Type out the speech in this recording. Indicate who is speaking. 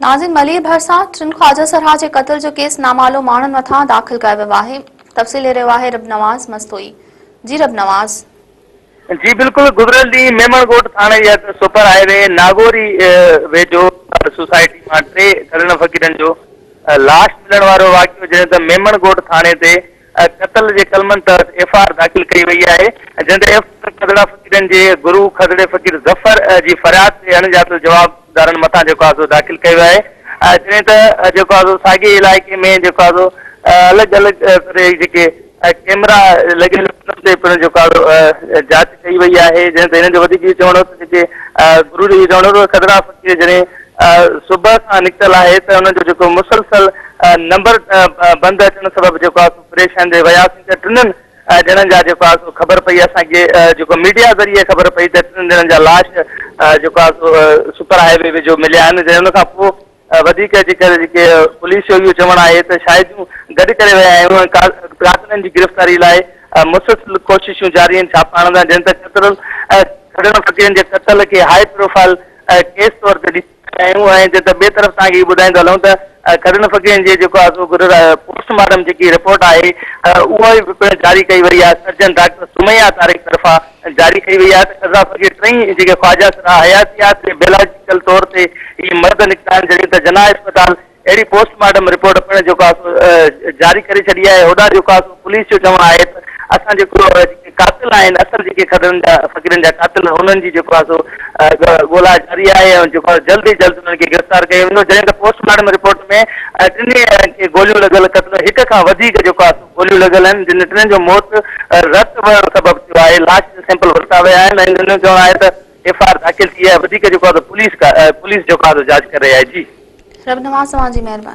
Speaker 1: ناظرين ملير ڀرسان ٽن خواجه سرها جي قتل جو ڪيس نامعلوم ماڻهن مٿان داخل ڪيو ويو آهي تفصيل ڏئي رهيو آهي رب نواز مستوئي جي رب نواز.
Speaker 2: جي بلڪل گذريل ڏينهن ميمڻ ڳوٺ ٿاڻي جي حد سپر هاء وي ناگوري ويجهو سوسائٽي مان ٽي کڏڻ فقيرن جو لاش ملڻ وارو واقعو جڏهن ته ميمڻ ڳوٺ ٿاڻي تي قتل جي قلمن تحت ايف I R داخل ڪئي وئي آهي، جنهن تي ايف I R کدڙا فقيرن جي گرو کدڙي فقير ظفر جي فرياد تي اڻڄاتل جوابدارن مٿان جيڪو آهي سو داخل ڪيو ويو آهي، جڏهن ته جيڪو آهي سو ساڳئي علائقي ۾ جيڪو آهي سو الڳ الڳ طرح جيڪي ڪيمرا لڳل انهن تي پڻ جيڪو آهي سو جاچ ڪئي وئي آهي، جڏهن ته هنن جو وڌيڪ اهو چوڻ هو ته جيڪي گرو جو اهو چوڻ هو ته کدڙا فقير جڏهن صبح کان نڪتل آهي ته ان جو جيڪو مسلسل نمبر بند اچڻ سبب جيڪو آهي سو پريشان ٿي وياسين ته ٽنهن ڄڻن جا جيڪو آهي سو خبر پئي اسان کي جيڪو ميڊيا ذريعي خبر پئي ته ٽنهن ڄڻن جا لاش جيڪو آهي سو سپر هاء وي ويجهو مليا آهن جڏهن ان کان پوء وڌيڪ جيڪر جيڪي پوليس جو اهو چوڻ آهي ته شاهديون گڏ ڪري رهيا آهيون ۽ قاتلن جي گرفتاري لاء مسلسل ڪوششون جاري آهن ڇاپا هڻندا جڏهن ته قتل کڏڻ فقيرن جي قتل کي هاء پروفائل ڪيس طور تي ڏسي رهيا آهيون ۽ جڏهن ته ٻئي طرف توهان کي اهو ٻڌائيندو هلون ته کڏن فقيرن جي جيڪو آهي سو پوسٽ مارٽم جيڪي رپورٽ آهي اها به پڻ جاري ڪئي وئي آهي سرجن ڊاڪٽر سميا طارق طرفان جاري ڪئي وئي آهي ته کڏڙا فقير ٽئي جيڪي خواجه سرا حياتيات جي بيلاجيڪل طور تي اهي مرد نڪتا آهن جڏهن ته جناح اسپتال اهڙي پوسٽ مارٽم رپورٽ پڻ جيڪو آهي سو جاري ڪري ڇڏي آهي. هوڏانهن جيڪو آهي سو پوليس جو چوڻ آهي ته اسان جيڪو جيڪي قاتل آهن اصل جيڪي کدڙن جا فقيرن جا قاتل انهن جي جيڪو آهي سو ڳولا جاري آهي ۽ جيڪو آهي جلد ئي جلد انهن کي گرفتار ڪيو ويندو جڏهن ته پوسٽ مارٽم رپورٽ ۾ ٽنهي کي گوليون لڳل قتل هڪ کان وڌيڪ جيڪو آهي سو گوليون لڳل آهن جن ٽنهي جو موت رت وهڻ سبب ٿيو آهي لاش جا سيمپل ورتا ويا آهن ۽ انهن جو چوڻ آهي ته ايف I R داخل ٿي آهي وڌيڪ جيڪو آهي سو پوليس پوليس جيڪو آهي سو جاچ ڪري رهي آهي جي.
Speaker 1: رب نواز اوهان جي مهرباني.